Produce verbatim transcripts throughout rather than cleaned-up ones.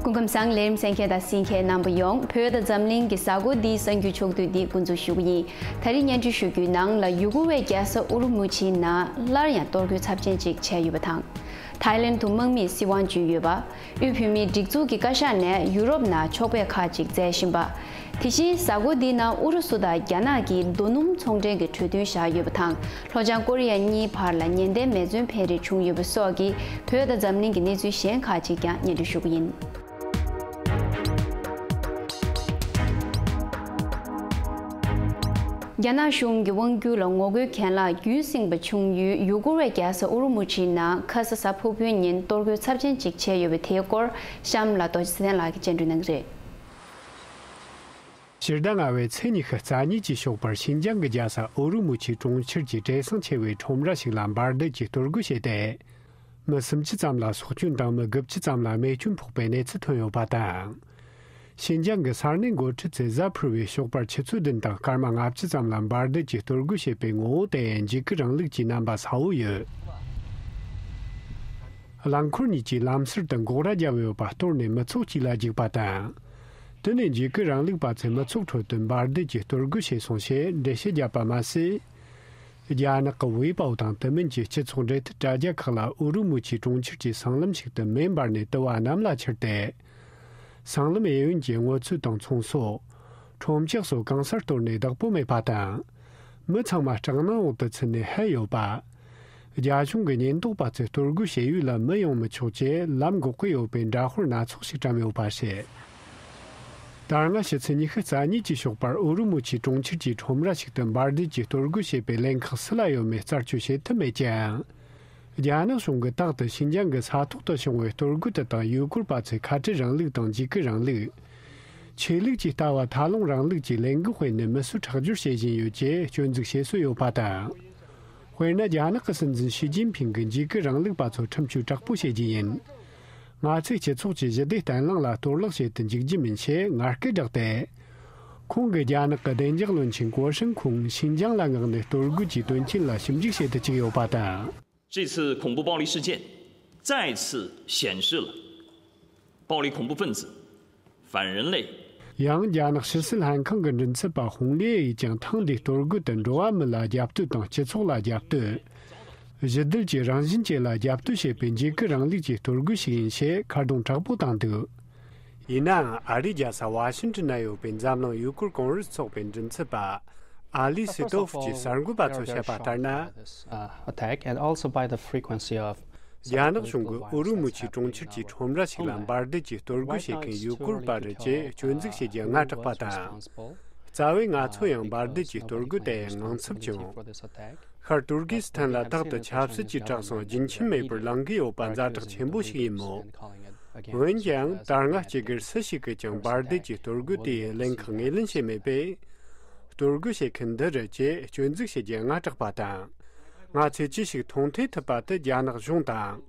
སྐུ་ཁམས་བཟང་། ལས་རིམ་གསན་མཁན་དང་གཟིགས་མཁན་རྣམ་པ་ཡོངས། བོད་དང་འཛམ་གླིང་གི་གཟའ་འཁོར་འདིའི་གསར་འགྱུར་ཕྱོགས་བསྡུས་འདི་འགོ་འཛུགས་ཞུ་གི་ཡིན། ད་རིང་སྙན་སྒྲོན་ཞུ་རྒྱུའི་ནང་ལ་ཡུ་གུར་བའི་རྒྱལ་ས་ཨུ་རུ་མུ་ཆིའི་ནང་སླར་ཡང་གཏོར་རྒོལ་ཚབས་ཆེན་ཅིག་བྱས་ཡོད་པ་དང་། ཐའི་ལེན་དུ་དམག་མིས་སྲིད་དབང་བརྗོད་ཡོད་པ། དབུས་བོད་མིའི་སྒྲིག་འཛུགས་ཀྱི་བཀའ་ཤག་ནས་ཡུ་རོབ་ནང་ཕྱོགས་ཕེབས་ཁག་ཅིག་མཛད་བཞིན་པ། དེ་བཞིན་གཟའ་འཁོར་འདིའི་ནང་ཨུ་རུ་སུ་དང་རྒྱ་ནག་གིས་རྡོ་སྣུམ་ཚོང་འབྲེལ་གྱི་གྲོས་མཐུན་བཞག་ཡོད་པ་དང་། ལྷོ་བྱང་ཀོ་རི་ཡ་གཉིས་བར་ལ་ཉེན་བརྡའི་མེ་མཚོན་འཕེན་རེས་བྱུང་ཡོད་པ་སོགས་ཀྱི་བོད་དང་འཛམ་གླིང་གི་གནས་ཚུལ་གཞན་ཁག་ཅིག་ཀྱང་སྙན་སྒྲོན་ཞུ་གི་ཡིན། རྒྱ་ནག་གཞུང་གི་དབང་སྒྱུར་ལ་ངོ་རྒོལ་གྱེན་ལངས་རྒྱུན་བསྲིངས་པ་བྱུང་ཡུལ་ཡུ་གུར་བའི་རྒྱལ་ས་ཨུ་རུ་མུ་ཆིའི་ནང་ཁ་ས་གཟའ་ཕུར་བུའི་ཉིན་གཏོར་རྒོལ་ཚབས་ཆེན་ཅིག་བྱས་ཡོད་པ་དེའི་སྐོར་གཤམ་ལ་རྡོ་རྗེ་ཚེ་བརྟན་ལགས་ཀྱིས་སྙན་སྒྲོན་གནང་གི་རེད། ཕྱི་ཟླ་ལྔ་བའི་ཚེས་ཉི་ཤུ་རྩ་གཉིས་ཀྱི་ཞོགས་པར་ཤིན་ཅང་གི་རྒྱལ་ས་ཨུ་རུ་མུ་ཆི་གྲོང་ཁྱེར་གྱི་བྲེལ་ཟིང་ཆེ་བའི་ཁྲོམ་ར་ཞིག་ལ་འབར་མདེལ་གྱིས་གཏོར་རྒོལ་བྱས་ཏེ། མི་སུམ་ཅུ་ཙམ་ལ་སྲོག་སྐྱོན་དང་མི་དགུ་བཅུ་ཙམ་ལ་རྨས་སྐྱོན་ཕོག་པའི་གནས་ཚུལ་ཐོན་ཡོད་པ་དང་། ཤིན་ཅང་གི་ས་གནས་འགོ་ཁྲིད་ཚོས་གཟའ་ཕུར་བུའི་ཞོགས་པར་ཆུ་ཚོད་བདུན་དང་སྐར་མ་ལྔ་བཅུ་ཙམ་ལ་འབར་མདེལ་གྱིས་གཏོར་རྒོལ་བྱས་པའི་ངོ་བོ་དེ་འཇིགས་སྐུལ་རིང་ལུགས་ཀྱི་རྣམ་པ་གསལ་བོ་ཡོད། རླངས་འཁོར་གཉིས་ཀྱིས་ལམ་ཟུར་དུ་འགོག་ར་བརྒྱབ་ཡོད་པ་གཏོར་ནས་མི་ཚོགས་གཅིག་ལ་རྒྱུག་པ་དང་། དེ་ནས་འཇིགས་སྐུལ་རིང་ལུགས་པ་ཚོས་མི་ཚོགས་ཁྲོད་དུ་འབར་མདེལ་གྱིས་གཏོར་རྒོལ་བྱས་སོང་ཞེས་འགྲེལ་བཤད་བརྒྱབ་པ་མ་ཟད། རྒྱ་ནག་གི་ཝེ་པའོ་དང་དེ་མིན་གྱི་སྤྱི་ཚོགས་འབྲེལ་མཐུད་དྲ་རྒྱ་ཁག་ལ་ཨུ་རུ་མུ་ཆིའི་གྲོང་ཁྱེར་གྱི་སྲང་ལམ་ཞིག་ཏུ་མེ་འབར་ནས་དུ་བ་གནམ་ལ་འཕྱུར་ཏེ། སྲང་ལམ་གཡས་གཡོན་གྱི་སྔོ་ཚལ་དང་ཚོང་ཟོག་ཁྲོམ་ཆག་སོགས་གང་སར་གཏོར་ནས་བདག་པོ་མེད་པ་དང་། མི་ཚང་མ་སྐྲག་སྣང་འོག་ཏུ་ཚུད་ནས་ཧད་ཡོད་པ། རྒྱ་གཞུང་གི་ཉེན་རྟོག་པ་ཚོས་གཏོར་རྒོལ་བྱེད་ཡུལ་ལ་མི་ཡོང་མི་ཆོག་ཅེས་ལམ་འགོག་གི་ཡོད་པའི་འདྲ་དཔར་སྣ་ཚོགས་ཤིག་བཀྲམ་ཡོད་པ་རེད། ད་སྔ་ཕྱི་ཚེས་ཉི་ཤུ་རྩ་གཉིས་ཀྱི་ཞོགས་པར་ཨུ་རུ་མུ་ཆིའི་གྲོང་ཁྱེར་གྱི་ཁྲོམ་ར་ཞིག་ཏུ་འབར་མདེལ་གྱིས་གཏོར་རྒོལ་བྱས་པའི་ལན་ཁག་སུ་ལ་ཡོད་མེད་རྩད་གཅོད་བྱེད་ཐུབ་མེད་ཀྱང་། རྒྱ་ནག་གཞུང་གིས་རྟག་ཏུ་ཤིན་ཅང་གི་ས་ཐོག་ཏུ་བྱུང་བའི་གཏོར་རྒོལ་དེ་དང་ཡུ་གུར་པ་ཚོས་ཁ་བྲལ་རིང་ལུགས་དང་འཇིགས་སྐུལ་རིང་ལུགས། ཆོས་ལུགས་ཀྱི་ལྟ་བ་ཐལ་རླུང་རིང་ལུགས་ཀྱི་ལས་འགུལ་སྤེལ་ནས་མི་གསོད་ཁྲག་སྦྱོར་བྱེད་བཞིན་ཡོད་ཅེས་སྐྱོན་འཛུགས་བྱེད་སྲོལ་ཡོད་པ་དང་། དཔེར་ན། རྒྱ་ནག་གི་སྲིད་འཛིན་ཞི་ཅིན་ཕིང་གིས་འཇིགས་སྐུལ་རིང་ལུགས་པ་ཚོར་ཁྲིམས་གཅོད་དྲག་པོ་བྱེད་ཀྱི་ཡིན། ང་ཚོས་སྤྱི་ཚོགས་ཀྱི་ཞི་བདེ་བརྟན་ལྷིང་ལ་གཏོར་བརླག་བྱེད་དུ་འཇུག་རྒྱུ་མིན་ཞེས་ངར་སྐད་བསྒྲགས་ཏེ། ཁོང་གིས་རྒྱ་ནག་གི་བདེ་འཇགས་བློན་ཆེན་ཀུའོ་ཧྲེང་ཁུང་ཤིན་ཅང་ལ་མངགས་ནས་གཏོར་རྒོལ་གྱི་དོན་རྐྱེན་ལ་ཞིབ་འཇུག་བྱེད་དུ་བཅུག་ཡོད་པ་དང་། 这次恐怖暴力事件再次显示了暴力恐怖分子反人类 ཡང་རྒྱ་ནག་ཕྱི་སྲིད་ལྷན་ཁང་གི་མགྲིན་ཚབ་པ་ཧུང་ལེ་ཡིས་ཀྱང་ཐེངས་འདིའི་གཏོར་རྒོལ་དེ་འགྲོ་བ་མི་ལ་རྒྱབ་གཏོད་དང་སྤྱི་ཚོགས་ལ་རྒྱབ་གཏོད། གཞི་རྡུལ་གྱི་རང་བཞིན་ཅན་ལ་རྒྱབ་གཏོད་བྱེད་པའི་འཇིགས་སྐུལ་རིང་ལུགས་ཀྱི་གཏོར་རྒོལ་ཞིག་ཡིན་ཞེས་ཁ་རྡུང་དྲག་པོ་བཏང་འདུག་ཡིན་ནའང་ཨ་རིའི་རྒྱལ་ས་ཝ་ཤིང་ཏོན་ན་ཡོད་པའི་འཛམ་གླིང་ཡུ་གུར་ཀོང་རུས་ཚོགས་པའི་མགྲིན་ཚབ་པ་ཨ་ལི་སི་ཏོབ་ཀྱིས་གསར་འགོད་པ་ཚོར་བཤད་པ་ལྟར་ན། Uh, attack and also by the frequency of རྒྱ་ནག་གཞུང་གིས་ཨུ་རུ་མུ་ཆིའི་གྲོང་ཁྱེར་གྱི་ཁྲོམ་ར་ཞིག་ལ་འབར་མདེལ་གྱིས་གཏོར་རྒོལ་བྱེད་མཁན་ཡུ་གུར་པ་རེད་ཅེས་སྐྱོན་འཛུགས་བྱེད་རྒྱུ་སྔ་དྲགས་པ་དང་། རྩ་བའི་ང་ཚོ་ཡང་འབར་མདེལ་གྱིས་གཏོར་རྒོལ་དེ་ཡང་ངང་ཚུབ་བྱུང་། ཤར་ཏུར་ཀི་སི་ཐན་ལ་རྟག་ཏུ་ཆབ་སྲིད་ཀྱི་དྲག་ཟིང་རྒྱུན་ཆད་མེད་པར་ལངས་ཀྱི་ཡོད་པ་ཛ་དྲག་ཆེན་པོ་ཞིག་ཡིན་མོད། འོན་ཀྱང་ད་སྔ་སྤྱི་སྒེར་སུ་ཞིག་གིས་ཀྱང་འབར་མདེལ་གྱི་གཏོར་རྒོལ་དེའི་ལན་ཁག་ངོས་ལེན་བྱས་མེད་པས། གཏོར་རྒོལ་བྱེད་མཁན་འདི་རེད་ཅེས་སྐྱོན་འཛུགས་བྱེད་རྒྱུ་སྔ་དྲགས་པ་དང་། ང་ཚོས་ཅི་ཞིག་མཐོང་ཐོས་ཐུབ་པ་དེ་རྒྱ་ནག་གཞུང་དང་།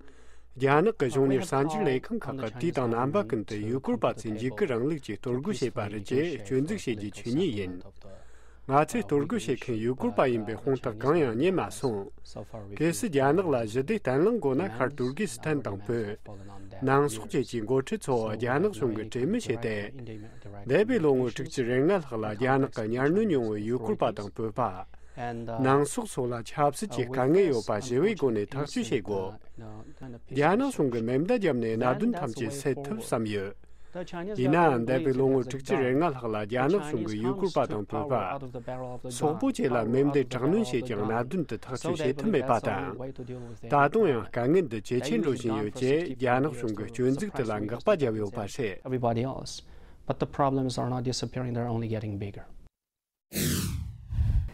རྒྱ་ནག་གི་གཞུང་གཉེར་གསར་འགྱུར་ལས་ཁང་ཁག་གི་དུས་དང་རྣམ་པ་ཀུན་ཏུ་ཡུ་གུར་པ་ཚོས་འཇིགས་སྐུལ་རིང་ལུགས་ཀྱི་གཏོར་རྒོལ་བྱས་པ་རེད་ཅེས་སྐྱོན་འཛུགས་བྱེད་རྒྱུ་ཆོས་ཉིད་ཡིན། ང་ཚོས་གཏོར་རྒོལ་བྱེད་མཁན་ཡུ་གུར་པ་ཡིན་པའི་དཔང་རྟགས་གང་ཡང་རྙེད་མ་སོང་། གལ་སྲིད་རྒྱ་ནག་ལ་ཞི་བདེ་བརྟན་ལྷིང་དགོས་ན་ཤར་ཏུར་ཀི་སི་ཐན་དང་བོད། ནང་སོག་བཅས་ཀྱི་འགོ་ཁྲིད་ཚོ་རྒྱ་ནག་གཞུང་གི་གྲོས་མོལ་བྱས་ཏེ། འདས་པའི་ལོ་ངོ་དྲུག་ཅུ་རེ་ལྔ་ལྷག་ལ་རྒྱ་ནག་གི་གཉའ་གནོན་མྱོང་བའི་ཡུ་གུར་པ་དང་བོད་པ། ནང་སོག་སོགས་ལ་ཆབ་སྲིད་ཀྱི་དཀའ་ངལ་ཡོད་པ་ཞི་བའི་སྒོ་ནས་ཐག་གཅོད་བྱེད་དགོས། རྒྱ་ནག་གཞུང་གིས་མེ་མདའ་བརྒྱབ་ནས་གནད་དོན་ཐམས་ཅད་སེལ་ཐུབ་བསམ་ཡོད། ཡིན་ནའང་འདས་པའི་ལོ་ངོ་དྲུག་ཅུ་རེ་ལྔ་ལྷག་ལ་རྒྱ་ནག་གཞུང་གིས་ཡུ་གུར་པ་དང་བོད་པ། སོག་པོ་བཅས་ལ་མེ་མདའི་དྲག་གནོན་བྱས་ཀྱང་གནད་དོན་དེ་ཐག་གཅོད་བྱེད་ཐུབ་མེད་པ་དང་། ད་དུང་ཡང་དཀའ་ངལ་འདི་ཇེ་ཆེར་འགྲོ་བཞིན་ཡོད་ཅེས་རྒྱ་ནག་གཞུང་གི་སྐྱོན་འཛུགས་དེ་ལ་དགག་པ་བརྒྱབ་ཡོད་པ་རེད། Everybody else. But the problems are not disappearing, they're only getting bigger.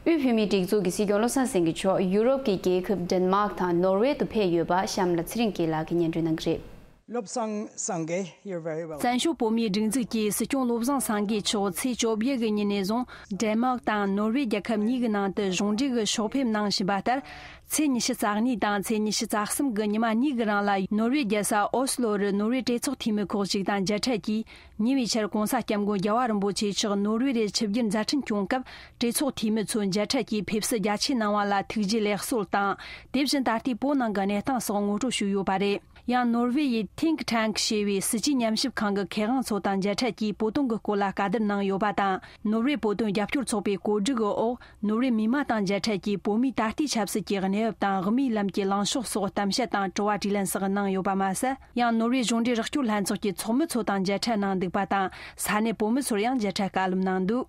དབུས་བོད་མིའི་སྒྲིག་འཛུགས་ཀྱི་སྲིད་སྐྱོང་བློ་བཟང་སེང་གེ་མཆོག་ཡུ་རོབ་ཀྱི་རྒྱལ་ཁབ་ཌེན་མཱག་དང་ནོར་ཝེ་དུ་ཕེབས་ཡོད་པ་གཤམ་ལ་ཚེ་རིང་སྐྱིད་ལགས་ཀྱིས་སྙན་སྒྲོན་གནང་གི་རེད། བློ་བཟང་སེང་གེ, you're very welcome. བཙན་བྱོལ་བོད་མིའི་སྒྲིག་འཛུགས་ཀྱི་སྲིད་སྐྱོང་བློ་བཟང་སེང་གེ་མཆོག་ཚེས་བཅོ་བརྒྱད་ཀྱི་ཉིན་ནས་བཟུང་ཌེན་མཱག་དང་ནོར་ཝེ་རྒྱལ་ཁབ་གཉིས་ཀྱི་ནང་དུ་གཞུང་འབྲེལ་གྱི་ཕྱོགས་ཕེབས་གནང་བཞིན་པ་ལྟར། ཚེས་ཉི་ཤུ་རྩ་གཉིས་དང་ཚེས་ཉི་ཤུ་རྩ་གསུམ་གྱི་ཉི་མ་གཉིས་ཀྱི་རིང་ལ་ནོར་ཝེ་རྒྱལ་ས་ཨོ་སི་ལོ་རུ་ནོར་ཝེ་གྲོས་ཚོགས་འཐུས་མི་ཁག་ཅིག་དང་མཇལ་འཕྲད་ཀྱིས། ཉེ་བའི་ཆར་༧གོང་ས་༧སྐྱབས་མགོན་རྒྱལ་བ་རིན་པོ་ཆེ་མཆོག་ནོར་ཝེ་རུ་ཆིབས་བསྒྱུར་མཛད་འཕྲིན་བསྐྱོང་སྐབས་གྲོས་ཚོགས་འཐུས་མི་ཚོའི་མཇལ་འཕྲད་ཀྱིས་ཕེབས་བསུ་རྒྱ་ཆེ་གནང་བ་ལ་ཐུགས་རྗེ་ལེགས་གསོལ་དང་། དེ་བཞིན་ད་ལྟའི་བོད་ནང་གི་གནས་སྟངས་སོགས་ངོ་སྤྲོད་ཞུས་ཡོད་པ་རེད། ཡང་ནོར་ཝེ་ཡི་ Think Tank ཞེས་པའི་སྲིད་ཇུས་ཉམས་ཞིབ་ཁང་གི་མཁས་དབང་ཚོ་དང་མཇལ་འཕྲད་ཀྱིས་བོད་དོན་གྱི་སྐོར་ལ་བཀའ་བསྡུར་གནང་ཡོད་པ་དང་། ནོར་ཝེ་བོད་དོན་རྒྱབ་སྐྱོར་ཚོགས་པའི་གོ་སྒྲིག་གི་འོག་ནོར་ཝེ་མི་མང་དང་མཇལ་འཕྲད་ཀྱིས་བོད་མིའི་ད་ལྟའི་ཆབ་སྲིད་ཀྱི་གནས་བབ་དང་། དབུ་མའི་ལམ་གྱི་ལངས་ཕྱོགས་སོགས་གཏམ་བཤད་དང་དྲི་བ་དྲིས་ལན་སོགས་གནང་ཡོད་པ་མ་ཟད། ཡང་ནོར་ཝེ་གཞུང་འབྲེལ་རོགས་སྐྱོར་ལྷན་ཚོགས་ཀྱི་ཚོགས་མི་ཚོ་དང་མཇལ་འཕྲད་གནང་འདུག་པ་དང་། ས་གནས་བོད་མི་ཚོར་ཡང་མཇལ་འཕྲད་བཀའ་སློབ་གནང་འདུག་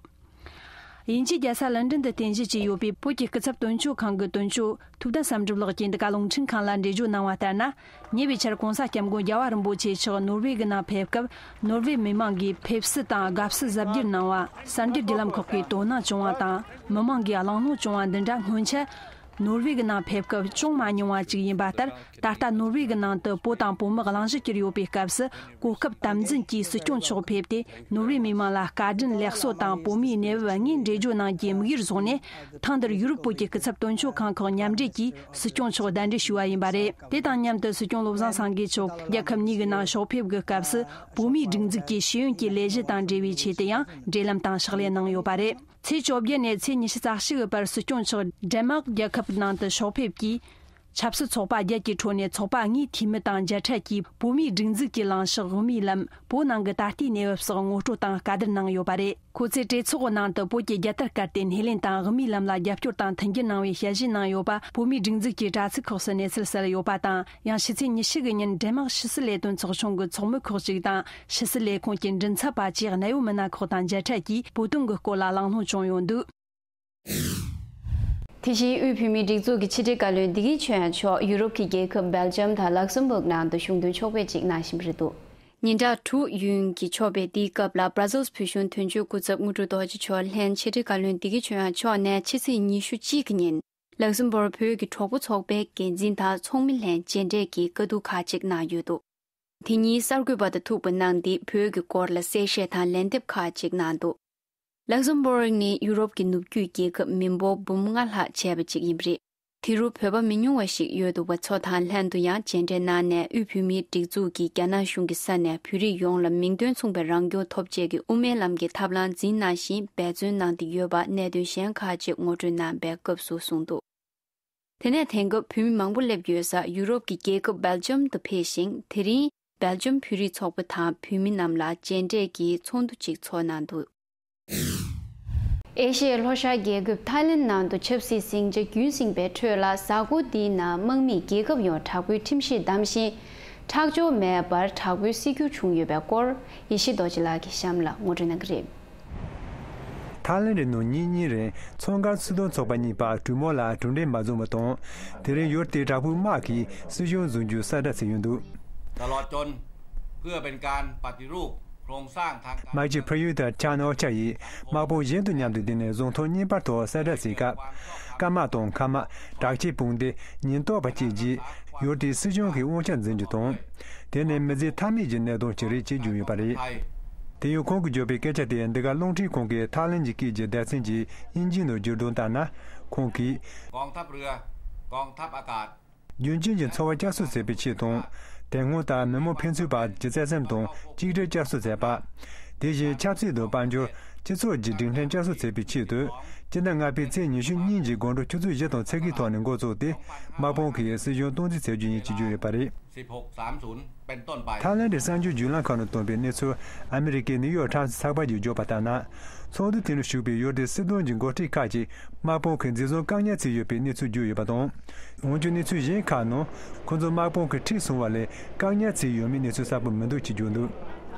དབྱིན་ཇིའི་རྒྱལ་ས་ལན་ཀྲན་དུ་རྟེན་གཞི་བྱས་ཡོད་པའི་བོད་ཀྱི་སྐུ་ཚབ་དོན་གཅོད་ཁང་གི་དོན་གཅོད་ཐུབ་བསྟན་བསམ་གྲུབ་ལགས་ཀྱིས་འདི་ག་རླུང་འཕྲིན་ཁང་ལ་འགྲེལ་བརྗོད་གནང་བ་ལྟར་ན། ཉེ་བའི་ཆར་༸གོང་ས་༸སྐྱབས་མགོན་རྒྱལ་བ་རིན་པོ་ཆེ་མཆོག་ནོར་ཝེ་གི་ནང་ཕེབས་སྐབས། ནོར་ཝེ་མི་མང་གིས་ཕེབས་བསུ་དང་དགའ་བསུ་གཟབ་རྒྱས་གནང་བ། གསར་འགྱུར་བརྒྱུད་ལམ་ཁག་གིས་དོ་སྣང་བྱུང་བ་དང་། མི་མང་གིས་གླེང་སློང་བྱུང་བ་འདི་འདྲ་སྔོན་ཆད། ནོར་ཝེ་གི་ནང་ཕེབས་སྐབས་བྱུང་མ་མྱོང་བ་ཅིག་ཡིན་པ་ལྟར། ད་ལྟ་ནོར་ཝེ་གི་ནང་དུ་བོད་དང་བོད་མི་གླེང་གཞི་གྱུར་ཡོད་པའི་སྐབས་སུ། གོ་སྐབས་དམ་འཛིན་གྱིས་སྲིད་སྐྱོང་མཆོག་ཕེབས་ཏེ། ནོར་ཝེ་མི་མང་ལ་བཀའ་དྲིན་ལེགས་གསོལ་དང་། བོད་མིའི་གནས་བབ་དངོས་འགྲེལ་བརྗོད་གནང་རྒྱུའི་དམིགས་ཡུལ་བཟུང་ནས། ཐེངས་འདིར་ཡུ་རོབ་བོད་ཀྱི་སྐུ་ཚབ་དོན་གཅོད་ཁང་ཁག་མཉམ་འབྲེལ་གྱིས་སྲིད་སྐྱོང་མཆོག་གདན་འདྲེན་ཞུས་པ་ཡིན་པ་རེད། དེ་དང་མཉམ་དུ་སྲིད་སྐྱོང་བློ་བཟང་སེང་གེ་མཆོག་རྒྱལ་ཁབ་གཉིས་ཀྱི་ནང་ཕྱོགས་ཕེབས་ཀྱི་སྐབས་སུ། བོད་མིའི་སྒྲིག་འཛུགས་ཀྱི་ཤེས་ཡོན་གྱི་ལས་གཞི་དང་འབྲེལ་བའི་ཆེད་དུ་ཡང་འབྲེལ་ལམ་དང་ཕྱག་ལས་གནང་ཡོད་པ་རེད། ཚེས་བཅོ་བརྒྱད་ནས་ཚེས་ཉི་ཤུ་རྩ་གཅིག་གི་བར་སྲིད་སྐྱོང་མཆོག་ཌེན་མཱག་རྒྱལ་ཁབ་ནང་དུ་ཕྱོགས་ཕེབས་ཀྱིས། ཆབ་སྲིད་ཚོགས་པ་བརྒྱད་ཀྱི་ཁྲོད་ནས་ཚོགས་པ་དངོས་འཐུས་མི་དང་མཇལ་འཕྲད་ཀྱིས། བོད་མིའི་སྒྲིག་འཛུགས་ཀྱི་ལངས་ཕྱོགས། དབུ་མའི་ལམ། བོད་ནང་གི་ད་ལྟའི་གནས་བབ་སོགས་ངོ་སྤྲོད་དང་བཀའ་བསྡུར་གནང་ཡོད་པ་རེད། ཁོ་ཚོས་གྲོས་ཚོགས་ནང་དུ་བོད་ཀྱི་རྒྱལ་དར་བཀལ་ཏེ་སྣེ་ལེན་དང་། དབུ་མའི་ལམ་ལ་རྒྱབ་སྐྱོར་དང་མཐུན་འགྱུར་གནང་བའི་དཔྱད་གཞི་གནང་ཡོད་པ། བོད་མིའི་སྒྲིག་འཛུགས་ཀྱི་དྲ་ཚིགས་ཁག་སུ་གནས་ཚུལ་གསལ་ཡོད་པ་དང་། ཡང་ཕྱི་ཚེས་ཉི་ཤུ་གི་ཉིན་ཌེན་མཱག་ཕྱི་སྲིད་ལས་དོན་ཚོགས་ཆུང་གི་ཚོགས་མི་ཁག་ཅིག་དང་། ཕྱི་སྲིད་ལས་ཁུངས་ཀྱི་མགྲིན་ཚབ་པ་བཅས་གནད་ཡོད་མི་སྣ་ཁག་དང་མཇལ་འཕྲད་ཀྱིས། བོད་དོན་གྱི་སྐོར་ལ་གླེང་སློང་བྱུང་ཡོད་འདུག་དེ་བཞིན་དབུས་བོད་མིའི་སྒྲིག་འཛུགས་ཀྱི་ཕྱི་དྲིལ་བཀའ་བློན་བདེ་སྐྱིད་ཆོས་དབྱངས་མཆོག་ཡུ་རོབ་ཀྱི་རྒྱལ་ཁབ་སྦེལ་ཇམ་དང་ལག་སམ་བྷག་ནང་དུ་གཞུང་དོན་ཕྱོགས་ཕེབས་ཅིག་གནང་བཞིན་པ་རེད་འདུག་ཉིན་གྲངས་དྲུག་ཡུན་གྱི་ཕྱོགས་ཕེབས་འདིའི་སྐབས་ལ། བྷ་ར་སེལ་བོད་གཞུང་དོན་གཅོད་སྐུ་ཚབ་དངོས་གྲུབ་རྡོ་རྗེ་མཆོག་ལྷན་ཕྱི་དྲིལ་བཀའ་བློན་བདེ་སྐྱིད་ཆོས་དབྱངས་མཆོག་ནས་ཕྱི་ཚེས་ཉི་ཤུ་གཅིག་གི་ཉིན། ལག་སམ་བྷག་བོད་ཀྱི་གྲོགས་པོ་ཚོགས་པའི་འགན་འཛིན་དང་ཚོགས་མི་ལྷན་མཇལ་འཕྲད་ཀྱིས་བཀའ་བསྡུར་ཁག་ཅིག་གནང་ཡོད་འདུག་དེ་ཉིན་གསར་འགོད་པ་དང་ཐུག་པ་གནང་སྟེ། བོད་ཀྱི་སྐོར་ལ་གསལ་བཤད་དང་ལན་འདེབས་ཁག་ཅིག་གནང་འདུག་ལག་སམ་བྷག་ནི་ཡུ་རོབ་ཀྱི་ནུབ་རྒྱུད་རྒྱལ་ཁབ་མི་འབོར་འབུམ་ལྔ་ལྷག་བྱས་པ་ཅིག་ཡིན་པ་རེད། དེ་རུ་བོད་པ་མི་ཉུང་བ་ཞིག་ཡོད་འདུག་པ་ཚོ་དང་ལྷན་དུ་ཡང་མཇལ་འཕྲད་གནང་ནས། དབུས་བོད་མིའི་སྒྲིག་འཛུགས་ཀྱིས་རྒྱ་ནག་གཞུང་གི་ས་ནས་བོད་རིགས་ཡོངས་ལ་མིང་དོན་མཚུངས་པའི་རང་སྐྱོང་ཐོབ་ཆེད་ཀྱི་དབུ་མའི་ལམ་གྱི་ཐབས་ལམ་འཛིན་གནང་བཞིན་འབད་བརྩོན་གནང་སྟེ་ཡོད་པ། གནད་དོན་གཞན་ཁག་ཅིག་ངོ་སྤྲོད་གནང་པའི་སྐབས་སུ་གསུངས་འདུག་དེ་ནས་དེང་སྐབས་བོད་མི་མང་པོ་སླེབས་ཡོད་ས་ཡུ་རོབ་ཀྱི་རྒྱལ་ཁབ་སྦེལ་ཇམ་དུ་ཕེབས་ཤིང་། དེ་རིང་སྦེལ་ཇམ་བོད་རིགས་ཚོགས་པ་དང་བོད་མི་རྣམས་ལ་མཇལ་འཕྲད་ཀྱི་ཚོགས་འདུ་གཅིག་ཚོགས་གནང་འདུག་ཨེ་ཤི་ཡའི་ལྷོ་ཤར་རྒྱལ་ཁབ་ཐའི་ལེན་ནང་དུ་ཆབ་སྲིད་ཟིང་ཆ་རྒྱུན་བསྲིངས་པའི་ཁྲོད་ལ། གཟའ་འཁོར་འདིའི་ནང་དམག་མིས་རྒྱལ་ཁབ་ཡོངས་དྲག་པོའི་ཁྲིམས་གཞི་བསྡམས་ཤིང་། ཁྲག་སྦྱོར་མེད་པར་དྲག་པོའི་སྲིད་སྒྱུར་བྱུང་ཡོད་པའི་སྐོར། ཡེ་ཤེས་རྡོ་རྗེ་ལགས་ཀྱིས་གཤམ་ལ་ངོ་སྤྲོད་གནང་གི་རེད། ཐའི་ལེན་ནང་ཉིན་གཉིས་རིང་མཚོ་འགག་སྲིད་དོན་ཚོགས་པ་གཉིས་བར་གྲོས་མོལ་ལ་གྲུབ་འབྲས་མ་བྱུང་བ་དང་། དེ་རིང་ཡུལ་དེའི་དྲག་པོའི་དམག་གིས་སྲིད་གཞུང་འཛིན་རྒྱུའི་གསལ་བསྒྲགས་བྱས་ཡོད་འདུགตลอดจนเพื่อเป็นการปฏิรูปโครงสร้างทางการ མཱི་ཀི་ཕི་ཡུ་དང་ཆན་ཨོ་ཆ་ཡིས་དམག་དཔུང་གཞན་དང་མཉམ་དུ་བསྡུས་ནས་གཟེངས་ཐོན་གཉིས་པར་ཐོག་གསལ་བསྒྲགས་བྱས་སྐབས། སྐམ་དམག་དང་མཁའ་དམག་དྲག་ཆས་དཔུང་སྡེ་ཉེན་རྟོག་པ་བཅས་ཀྱིས་ཡུལ་དེའི་སྲིད་གཞུང་གི་དབང་ཆ་འཛིན་རྒྱུ་དང་། དེ་ནི་མི་ཚེ་མཐའ་མའི་གི་གནད་དོན་ཅིག་རེད་ཅེས་བརྗོད་ཡོད་པ་རེད། དེ་ཡང་ཁོང་གིས་བརྗོད་པའི་སྐད་ཆ་དེ་འདི་ག་རླུང་འཕྲིན་ཁང་གིས་ཐའི་ལེན་གྱི་སྐད་ཀྱི་སྡེ་ཚན་གྱིས་དབྱིན་ཇིའི་ནང་བརྗོད་དོན་ལྟར་ན། ཁོང་གིས། กองทัพเรือ กองทัพอากาศ རྒྱུན་གཅིག་གི་འཚོ་བ་བསྐྱར་གསོ་བྱེད་པའི་ཆེད་དང་། དེ་སྔོན་ལྟར་མི་མང་ཕན་ཚུན་བར་གྱི་བརྩེ་སེམས་དང་གཅིག་སྒྲིལ་བསྐྱར་གསོ་བྱས་པ། དེ་བཞིན་ཆབ་སྲིད་དང་དཔལ་འབྱོར། སྤྱི་ཚོགས་ཀྱི་སྒྲིག་ལམ་བསྐྱར་གསོ་བྱེད་པའི་ཆེད་དུ། སྤྱི་ཟླ་ལྔ་པའི་ཚེས་ཉི་ཤུ་གཉིས་ཀྱི་དགོང་དྲོ་ཆུ་ཚོད་བཞི་དང་ཚེག་གི་ཐོག་ནས་འགོ་བཙུགས་ཏེ། དམག་དཔུང་གིས་སྲིད་གཞུང་སྟངས་འཛིན་བྱེད་རྒྱུ་ཡིན་ཅེས་བརྗོད་ཡོད་པ་རེད། สิบหกสามศูนย์เป็นต้นไป ཐའི་ལེན་གྱི་གསར་འགྱུར་བརྒྱུད་ལམ་ཁག་ནང་བཏོན་པའི་གནས་ཚུལ། ཨ་མི་རི་ཀའི་ནིའུ་ཡོག་ཊའིམ་ཚགས་པར་གྱིས་བརྗོད་པ་ལྟར་ན། ཚོགས་འདུ་དེ་ནང་ཞུགས་པའི་ཡུལ་དེའི་སྲིད་དོན་གྱི་འགོ་ཁྲིད་ཁག་ཅིག་དམག་དཔུང་གིས་འཛིན་བཟུང་བཀག་ཉར་བྱས་ཡོད་པའི་གནས་ཚུལ་བརྗོད་ཡོད་པ་དང་། འོན་ཀྱང་གནས་ཚུལ་གཞན་ཁག་ནང་། ཁོ་ཚོ་དམག་དཔུང་གིས་ཁྲིད་སོང་བ་ལས་བཀག་ཉར་བྱས་ཡོད་མེད་གནས་ཚུལ་གསལ་པོ་མི་འདུག་ཅེས་བརྗོད་འདུག་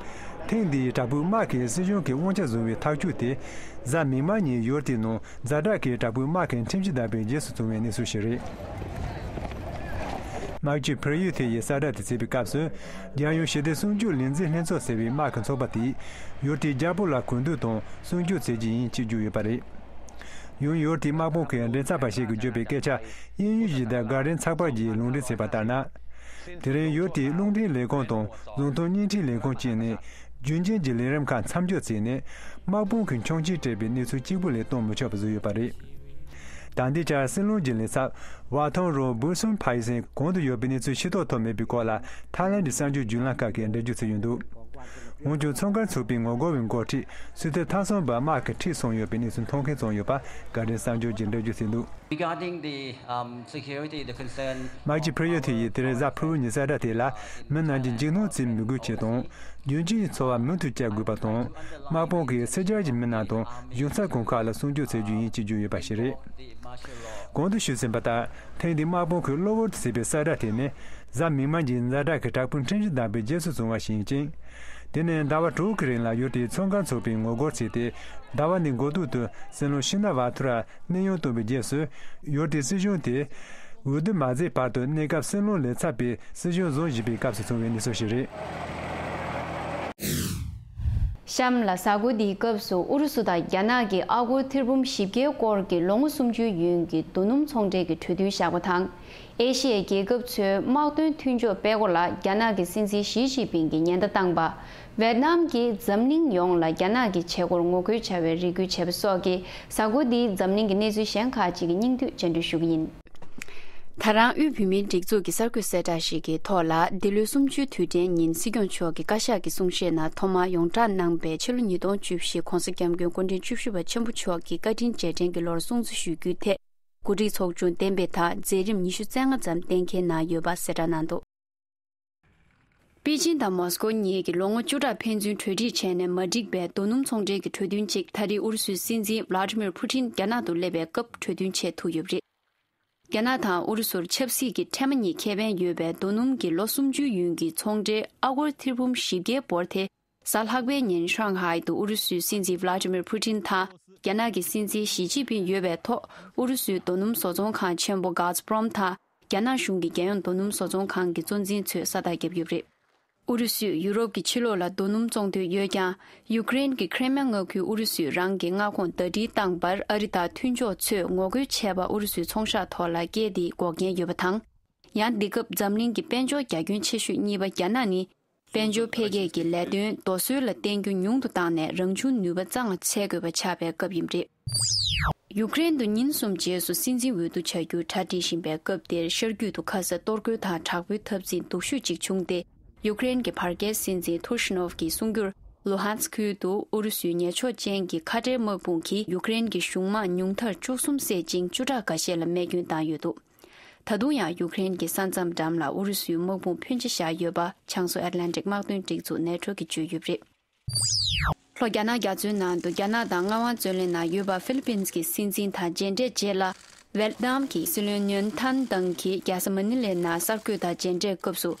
ཐེངས་འདིའི་དྲག་པོའི་དམག་གིས་སྲིད་གཞུང་གི་དབང་ཆ་བཟུང་བའི་ཐག་གཅོད་དེ། གཟའ་མིག་དམར་ཉིན་ཡུལ་དེའི་ནང་ཛ་དྲག་གི་དྲག་པོའི་དམག་གི་ཁྲིམས་གཞི་བསྡམས་པའི་རྗེས་སུ་བྱུང་བའི་གནས་ཚུལ་ཞིག་རེད། མཱི་ཀི་ཕི་ཡུ་ཐེ་ཡིས་གསལ་བསྒྲགས་དེ་བྱས་པའི་སྐབས་སུ། རྒྱལ་ཡོངས་ཞི་བདེ་སྲུང་སྐྱོབ་ལས་འཛིན་ལྷན་ཚོགས་ཟེར་བའི་དམག་གི་ཚོགས་པ་དེས། ཡུལ་དེའི་རྒྱལ་པོ་ལ་གུས་འདུད་དང་སྲུང་སྐྱོབ་མཛད་རྒྱུ་ཡིན་ཅེས་བརྗོད་ཡོད་པ་རེད། ཡང་ཡུལ་དེའི་དམག་དཔུང་གི་མགྲིན་ཚབ་པ་ཞིག་གིས་བརྗོད་པའི་སྐད་ཆ། དབྱིན་ཡུལ་གྱི་The Guardian་ཚགས་པར་གྱིས་ལུང་འདྲེན་བྱས་པ་ལྟར་ན། དེ་རིང་ཡུལ་དེའི་རླུང་འཕྲིན་ལས་ཁུངས་དང་གཟེངས་རྟགས་བརྙན་འཕྲིན་ལས་ཁུངས་བཅས་ནས། རྒྱུན་གཅིག་གི་ལས་རིམ་ཁག་མཚམས་འཇོག་བྱས་ནས། དམག་དཔུང་གིས་མཆོང་སྐྱོད་སྤྲད་པའི་གནས་ཚུལ་གཅིག་པུ་ལས་གཏོང་མི་ཆོག་པ་བཟོས་ཡོད་པ་རེད། ད་ལྟའི་ཆར་སྲིད་བློན་གྱི་ལས་ཚབ་ཝ་ཐང་རོ་སྦུར་སུན་ཕ་ཡི་སེང་གང་དུ་ཡོད་པའི་གནས་ཚུལ་ཤེས་རྟོགས་ཐོབ་མེད་པའི་སྐོར་ལ། ཐའི་ལེན་གྱི་གསར་འགྱུར་བརྒྱུད་ལམ་ཁག་གིས་འགྲེལ་བརྗོད་བྱས་ཡོད་འདུག་འོན་ཀྱང་ཚོང་མཁན་ཚོགས་པའི་ངོ་རྒོལ་བའི་འགོ་ཁྲིད་སུའེ་ཐེ་ཐ་སོང་པ་དམག་གིས་ཁྲིད་སོང་ཡོད་པའི་གནས་ཚུལ་མཐོང་མཁན་ཙམ་ཡོད་པ་བཀའ་དྲིན་གསར་འགྱུར་གྱིས་འགྲེལ་བརྗོད་བྱས་འདུག། Regarding the, um, security, the concern. དམག་སྤྱི་ཕུ་ཡོ་ཐི་ཡིས་དེ་རིང་གཟའ་ཕུར་བུ་ཉིན་གསལ་བསྒྲགས་དེ་ལ། མི་རྣམས་ཀྱིས་འཇིགས་སྣང་བྱེད་མི་དགོས་ཆེད་དང་། རྒྱུན་གཅིག་གི་འཚོ་བ་མུ་མཐུད་བསྐྱལ་དགོས་པ་དང་། དམག་དཔུང་གིས་ཕྱི་རྒྱལ་གྱི་མི་རྣམས་དང་གཞུང་ཚབ་ཁང་ཁག་ལ་སྲུང་སྐྱོབ་བྱེད་རྒྱུ་ཡིན་ཅེས་བརྗོད་ཡོད་པ་ཞིག་རེད། གོང་དུ་ཞུས་ཟིན་པ་ལྟར། ཐེངས་འདིའི་དམག་དཔུང་གིས་གློ་བུར་དུ་བྱས་པའི་གསལ་བསྒྲགས་དེ་ནི། གཟའ་མིག་དམར་གྱི་ཛ་དྲག་གི་དྲག་པོའི་ཁྲིམས་གཞི་དམ་པའི་རྗེས་སུ་བཟུང་བ་ཞིག་ཡིན་ཅིང་། དེ་ནི་ཟླ་བ་དྲུག་གི་རིང་ལ་ཡུལ་དེའི་ཚོང་མཁན་ཚོགས་པས་ངོ་རྒོལ་བྱས་ཏེ། ཟླ་བ་འདིའི་འགོ་སྟོད་དུ་སྲིད་བློན་ཤི་ན་ཝ་ཐུ་ར་གནས་དབྱུང་བཏང་བའི་རྗེས་སུ། ཡུལ་དེའི་སྲིད་གཞུང་དེ་འོས་བསྡུ་མ་མཛད་བར་དུ་གནས་སྐབས་སྲིད་བློན་ལས་ཚབ་པས་སྲིད་གཞུང་བཟུང་བཞིན་པའི་སྐབས་སུ་བྱུང་བའི་གནས་ཚུལ་ཞིག་རེད། གཤམ་ལ་གཟའ་འཁོར་འདིའི་སྐབས་སུ་ཨུ་རུ་སུ་དང་རྒྱ་ནག་གི་ཨ་སྒོར་ཐེར་འབུམ་བཞི་བརྒྱའི་སྐོར་གྱི་ལོ་ངོ་སུམ་ཅུའི་ཡུན་གྱི་རྡོ་སྣུམ་ཚོང་འབྲེལ་གྱི་གྲོས་མཐུན་བཞག་པ་དང་། ཨེ་ཤི་ཡའི་རྒྱལ་ཁབ་ཚོའི་དམག་དོན་མཐུན་ཕྱོགས་སྤེལ་སྒོ་ལ་རྒྱ་ནག་གི་སྲིད་འཛིན་ཞི་ཅིན་ཕིང་གིས་ཉེན་བརྡ་བཏང་པ། ཝེད་ནམ་གྱིས་འཛམ་གླིང་ཡོངས་ལ་རྒྱ་ནག་གི་བྱེད་སྒོར་ངོ་རྒོལ་བྱ་བའི་རེ་སྐུལ་བྱས་པ་སོགས་ཀྱི་གཟའ་འཁོར་འདིའི་འཛམ་གླིང་གི་གནས་ཚུལ་གཞན་ཁག་ཅིག་གི་སྙིང་བསྡུས་སྤྱན་འགྲེལ་ཞུ་གི་ཡིན། ད་རང་དབུས་བོད་མིའི་སྒྲིག་འཛུགས་ཀྱི་གསར་འགོད་གསལ་བསྒྲགས་ཤིག་གི་ཐོག་ལ། འདི་ལོའི་གསུམ་བཅུའི་དུས་དྲན་ཉིན་སྲིད་སྐྱོང་མཆོག་གི་བཀའ་ཤག་གི་གསུང་བཤད་ནང་ཐོག་མར་ཡོངས་བསྒྲགས་གནང་པའི་ཕྱི་ལོ་ཉིས་སྟོང་བཅུ་བཞི་༧གོང་ས་༧སྐྱབས་མགོན་སྐུ་ཕྲེང་བཅུ་བཞི་པ་ཆེན་པོ་མཆོག་གི་བཀའ་དྲིན་རྗེས་དྲན་གྱི་ལོར་སྲུང་བརྩི་ཞུ་རྒྱུའི་ཐད། གོ་སྒྲིག་ཚོགས་ཆུང་གཏན་འབེབས་དང་མཛད་རིམ་ཉི་ཤུ་རྩ་ལྔ་ཙམ་གཏན་འཁེལ་གནང་ཡོད་པ་གསལ་བསྒྲགས་གནང་འདུག། པེ་ཅིན་དང་མོ་སི་ཀོ་གཉིས་ཀྱི་ལོ་ངོ་བཅུ་ཕྲག་ཕན་ཚུན་གྲོས་འགྲིག་བྱས་ནས་མ་འགྲིག་པའི་རྡོ་སྣུམ་ཚོང་འབྲེལ་གྱི་གྲོས་མཐུན་གཅིག་ད་རེས་ཨུ་རུ་སུའི་སྲིད་འཛིན་ཝླ་ཏི་མིར་ཕུ་ཏིན་རྒྱ་ནག་ཏུ་སླེབས་པའི་སྐབས་གྲོས་མཐུན་བྱེད་ཐུབ་ཡོད་པ་རེད། རྒྱ་ནག་དང་ཨུ་རུ་སུར་ཆབ་སྲིད་ཀྱི་འཕྲལ་མ་གཉིས་ཁེ་ཕན་ཡོད་པའི་རྡོ་སྣུམ་གྱི་ལོ་སུམ་ཅུའི་ཡུན་གྱི་ཚོང་འབྲེལ་ཨ་སྒོར་ཐེར་འབུམ་བཞི་བརྒྱའི་འབོར་དེ། གཟའ་ལྷག་པའི་ཉིན་ཧྲང་ཧའེ་དུ་ཨུ་རུ་སུའི་སྲིད་འཛིན་ཝླ་ཏི་མིར་ཕུ་ཏིན་དང་རྒྱ་ནག་གི་སྲིད་འཛིན་ཞི་ཅིན་ཕིང་ཡོད་པའི་ཐོག་ཨུ་རུ་སུའི་རྡོ་སྣུམ་བཟོ་ཚོང་ཁང་ཆེན་པོ་གྷ་ཛི་པྲོམ་དང་རྒྱ་ནག་གཞུང་གི་རྒྱལ་ཡོངས་རྡོ་སྣུམ་བཟོ་ཚོང་ཁང་གི་གཙོ་འཛིན་ཚོས་ས་རྟགས་བརྒྱབ་ཡོད་པ་རེད། ཨུ་རུ་སུས་ཡུ་རོབ་ཀྱི་ཕྱི་ལོགས་ལ་རྡོ་སྣུམ་བཙོང་འདོད་ཡོད་ཀྱང་། ཡུ་ཀེ་རེན་གྱི་ཁི་རི་མེ་མངའ་ཁུལ་ཨུ་རུ་སུས་རང་གི་མངའ་ཁོངས་ཟླ་སྒྲིལ་བཏང་པར་ཨ་རི་དང་མཐུན་ཕྱོགས་ཚོས་ངོ་རྒོལ་བྱས་པ་ཨུ་རུ་སུའི་ཚོང་ཤག་ཐོག་ལ་བཀལ་ཏེ་འགོག་རྐྱེན་ཡོད་པ་དང་། ཡང་འདི་སྐབས་འཛམ་གླིང་གི་དཔལ་འབྱོར་རྒྱ་ཁྱོན་ཆེ་ཤོས་གཉིས་པ་རྒྱ་ནག་ནི། དཔལ་འབྱོར་འཕེལ་རྒྱས་ཀྱི་ལས་དོན་རྡོ་སོལ་ལ་བརྟེན་རྒྱུ་ཉུང་དུ་བཏང་ནས་རང་བྱུང་ནུས་པ་གཙང་ལ་འཚོལ་དགོས་པ་ཆགས་པའི་སྐབས་ཡིན་པ་རེད། ཡུ་ཀེ་རེན་དུ་ཉིན་གསུམ་རྗེས་སུ་སྲིད་འཛིན་འོས་བསྡུ་བྱ་རྒྱུའི་གྲ་སྒྲིག་བཞིན་པའི་སྐབས་འདིར་ཤར་རྒྱུད་དུ་ཁ་ས་གཏོར་རྒོལ་དང་དྲག་པོའི་འཐབ་འཛིང་སྡུག་ཤོས་ཅིག་བྱུང་སྟེ། ཡུ་ཀེ་རེན་གྱི་བར་བརྒལ་སྲིད་འཛིན་ཐུར་ཤི་ནོབ་ཀྱིས་གསུངས་རྒྱུར། ལུ་ཧན་སི་ཁུལ་དུ་ཨུ་རུ་སུའི་ཉེས་ཕྱོགས་ཅན་གྱི་ཁ་བྲལ་དམག་དཔུང་གིས་ཡུ་ཀེ་རེན་གྱི་གཞུང་དམག་ཉུང་མཐར་བཅུ་གསུམ་བསད་ཅིང་བཅུ་ཕྲག་འགའ་ཤས་ལ་རྨས་སྐྱོན་བཏང་ཡོད་འདུག། ད་དུང་ཡང་ཡུ་ཀེ་རེན་གྱི་ས་མཚམས་འགྲམ་ལ་ཨུ་རུ་སུའི་དམག་དཔུང་ཕོན་ཆེ་བཞག་ཡོད་པ་བྱང་མཚོ་ཨེཊ་ལན་ཊིག་དམག་དོན་སྒྲིག་འཛུགས་ནེ་ཊོ་གིས་བརྗོད་ཡོད་པ་རེད། ལྷོ་རྒྱ་ནག་རྒྱ་མཚོའི་ནང་དུ་རྒྱ་ནག་དང་མངའ་དབང་རྩོད་ལེན་ནང་ཡོད་པ་ཧྥི་ལི་པིན་གྱི་སྲིད་འཛིན་དང་མཇལ་འཕྲད་རྗེས་ལ། ཝེད་ནམ་གྱི་སྲིད་བློན་ནུན་ཐན་ཏང་གིས་རྒྱལ་ས་མ་ནི་ལའི་ནང་གསར་འགོད་དང་མཇལ་འཕྲད་སྐབས་སུ།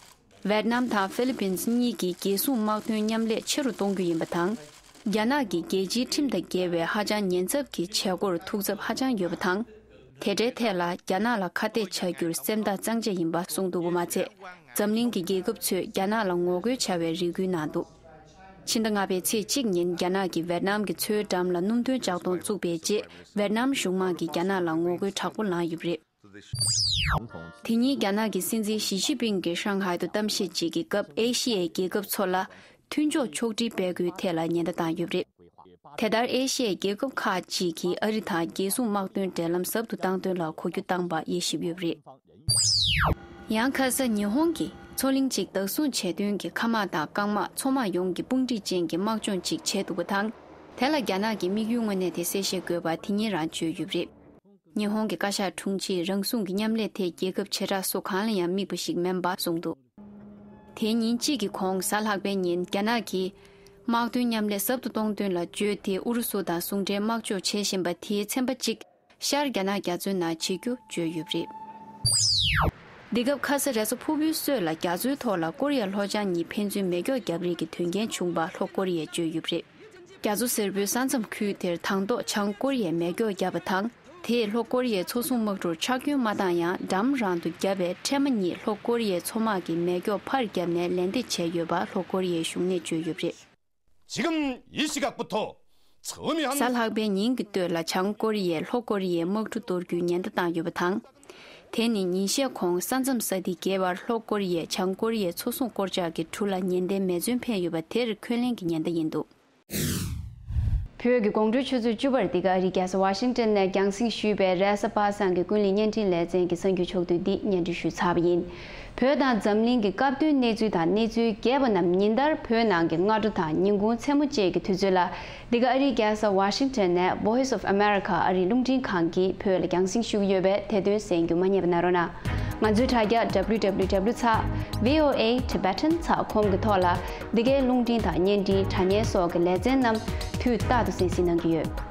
ཝེད་ནམ་དང་ཧྥི་ལི་པིན་གཉིས་ཀྱིས་རྒྱལ་སྲུང་དམག་དོན་མཉམ་ལས་ཆེ་རུ་གཏོང་རྒྱུ་ཡིན་པ་དང་། རྒྱ་ནག་གིས་རྒྱལ་སྤྱིའི་ཁྲིམས་དང་འགལ་བའི་ཧ་ཅང་ཉེན་ཚབས་ཀྱི་བྱེད་སྒོར་ཐུགས་འཚབ་ཧ་ཅང་ཡོད་པ་དང་། དེ་འདྲའི་ཐད་ལ་རྒྱ་ནག་ལ་ཁ་གཏད་བྱ་རྒྱུར་སེམས་ཐག་གཙང་བཅད་ཡིན་པ་གསུངས་འདུག་པ་མ་ཚད། འཛམ་གླིང་གི་རྒྱལ་ཁབ་ཚོས་རྒྱ་ནག་ལ་ངོ་རྒོལ་བྱ་བའི་རེ་སྐུལ་གནང་འདུག། ཕྱི་ཟླ་ལྔ་པའི་ཚེས་གཅིག་ཉིན་རྒྱ་ནག་གིས་ཝེད་ནམ་གྱི་མཚོའི་འགྲམ་ལ་སྣུམ་འདོན་ལྕགས་དོང་བཙུགས་པའི་རྗེས། ཝེད་ནམ་གཞུང་དམག་གིས་རྒྱ་ནག་ལ་ངོ་རྒོལ་དྲག་པོ་ལངས་ཡོད་པ་རེད། དེ་ཉིན་རྒྱ་ནག་གི་སྲིད་འཛིན་ཞི་ཅིན་ཕིང་གིས་ཧྲང་ཧའེ་དུ་གཏམ་བཤད་ཅིག་གི་སྐབས་ཨེ་ཤི་ཡའི་རྒྱལ་ཁབ་ཚོ་ལ་མཐུན་ཕྱོགས་ཕྱོགས་སྒྲིག་སྤེལ་དགོས་ཐད་ལ་ཉེན་བརྡ་བཏང་ཡོད་པ་རེད། དེ་ལྟར་ཨེ་ཤི་ཡའི་རྒྱལ་ཁབ་ཁག་ཅིག་གིས་ཨ་རི་དང་རྒྱལ་སྲུང་དམག་དོན་འབྲེལ་ལམ་ཟབ་ཏུ་གཏང་དོན་ལ་གོ་རྒྱུ་བཏང་པ་དབྱེ་ཞིབ་ཡོད་པ་རེད། ཡང་ཁ་ས་ཉི་ཧོང་གིས་མཚོ་གླིང་གཅིག་བདག་བཟུང་བྱེད་དོན་གྱི་མཁའ་དམག་དང་རྐང་དམག་མཚོ་དམག་ཡོངས་ཀྱི་དཔུང་སྒྲིག་ཅན་གྱི་དམག་སྦྱོང་ཅིག་བྱས་འདུག་པ་དང་། དེ་ལ་རྒྱ་ནག་གི་དམིགས་ཡུལ་དངོས་གནས་དེ་གསལ་བཤད་དགོས་པ་དེ་ཉིན་རང་བརྗོད་ཡོད་པ་རེད། ཉི་ཧོང་གི་བཀའ་ཤག་དྲུང་ཆེས་རང་སྲུང་གི་མཉམ་ལས་དེ་རྒྱལ་ཁབ་བྱེ་བྲག་སུ་གང་ལ་ཡང་དམིགས་པ་ཞིག་མིན་པ་གསུངས་འདུག། དེའི་ཉིན་གཅིག་གི་གོང་གཟའ་ལྷག་པའི་ཉིན་རྒྱ་ནག་གིས་དམག་དོན་མཉམ་ལས་ཟབ་ཏུ་གཏོང་དོན་ལ་བརྗོད་དེ་ཨུ་རུ་སུ་དང་ཟུང་འབྲེལ་དམག་སྦྱོང་བྱེད་བཞིན་པ་དེའི་ཚན་པ་གཅིག་ཤར་རྒྱ་ནག་རྒྱ་མཚོའི་ནང་བྱེད་རྒྱུ་བརྗོད་ཡོད་པ་རེད། འདི་སྐབས་ཁ་ས་རེས་གཟའ་ཕུར་བུའི་སྲོད་ལ་རྒྱ་མཚོའི་ཐོག་ལ་ཀོ་རི་ཡ་ལྷོ་བྱང་གཉིས་ཕན་ཚུན་མེ་སྒྱོགས་བརྒྱབ་རེས་ཀྱི་དོན་རྐྱེན་བྱུང་པ་ལྷོ་ཀོ་རི་ཡས་བརྗོད་ཡོད་པ་རེད། རྒྱ་མཚོ་སེར་པོའི་ས་མཚམས་ཁུལ་དེར་དང་ཐོག་བྱང་ཀོ་རི་ཡས་མེ་སྒྱོགས་བརྒྱབ་པ་དང་། དེས་ལྷོ་ཀོ་རི་ཡའི་མཚོ་སྲུང་དམག་གྲུར་ཆག་སྐྱོན་མ་བཏང་ཡང་འགྲམ་རང་དུ་བརྒྱབ་པའི་འཕྲལ་མ་གཉིས་ལྷོ་ཀོ་རི་ཡའི་མཚོ་དམག་གིས་མེ་སྒྱོགས་ཕར་བརྒྱབ་ནས་ལན་འདེབས་བྱས་ཡོད་པ་ལྷོ་ཀོ་རི་ཡའི་གཞུང་ནས་བརྗོད་ཡོད་པ་རེད། 지금 이 시각부터 처음이 한 གཟའ་ལྷག་པའི་ཉིན་གྱི་སྟོད་ལ་བྱང་ཀོ་རི་ཡས་ལྷོ་ཀོ་རི་ཡའི་དམག་གྲུ་གཏོར་རྒྱུའི་ཉེན་བརྡ་བཏང་ཡོད་པ་དང་། དེ་ནི་ཉིན་ཤས་གོང་ས་མཚམས་ས་དེ་བརྒལ་བར་ལྷོ་ཀོ་རི་ཡས་བྱང་ཀོ་རི་ཡའི་མཚོ་སྲུང་སྐོར་ལྕག་གི་གྲུ་ལ་ཉེན་བརྡའི་མེ་མཚོན་འཕེན་ཡོད་པ་དེར་འཁོན་ལན་གྱི་ཉེན་བརྡ་ཡིན་འདུག། བོད་ཀྱི་དགོང་དྲོའི་ཆུ་ཚོད་བཅུ་པར་འདི་ག་ཨ་རིའི་རྒྱལ་ས་ཝ་ཤིང་ཏོན་ནས་རྒྱང་སྲིང་ཞུས་པའི་རེས་གཟའ་པ་སངས་ཀྱི་ཀུན་གླེང་བརྙན་འཕྲིན་ལེ་ཚན་གྱི་གསར་འགྱུར་ཕྱོགས་བསྡུས་འདི་སྙན་སྒྲོན་ཞུས་ཚར་བ་ཡིན། བོད་དང་འཛམ་གླིང་གི་སྐབས་བསྟུན་གནས་ཚུལ་དང་གནས་ཚུལ་རྒྱས་པ་རྣམས་ཉིན་ལྟར་བོད་ནང་གི་སྔ་དྲོ་དང་ཉིན་གུང་མཚན་མོ་བཅས་ཀྱི་དུས་ཚོད་ལ། འདི་ག་ཨ་རིའི་རྒྱལ་ས་ཝ་ཤིང་ཏོན་ནས་Voice of America ཨ་རིའི་རླུང་འཕྲིན་ཁང་གིས་བོད་ལ་རྒྱང་སྲིང་ཞུ་གི་ཡོད་པས་དེ་དོན་གསན་རྒྱུ་མ་བསྙེལ་བ་གནང་རོགས་གནང་། ང་ཚོའི་དྲ་རྒྱ་W W W ཚེག་V O A Tibetan ཚེག་ཀོམ་གྱི་ཐོག་ལ་འདི་གའི་རླུང་འཕྲིན་དང་བརྙན་འཕྲིན་དྲ་བརྙན་སོགས་ཀྱི་ལེ་ཚན་རྣམས་དུས་རྟག་ཏུ་གསན་གཟིགས་གནང་གི་ཡོད།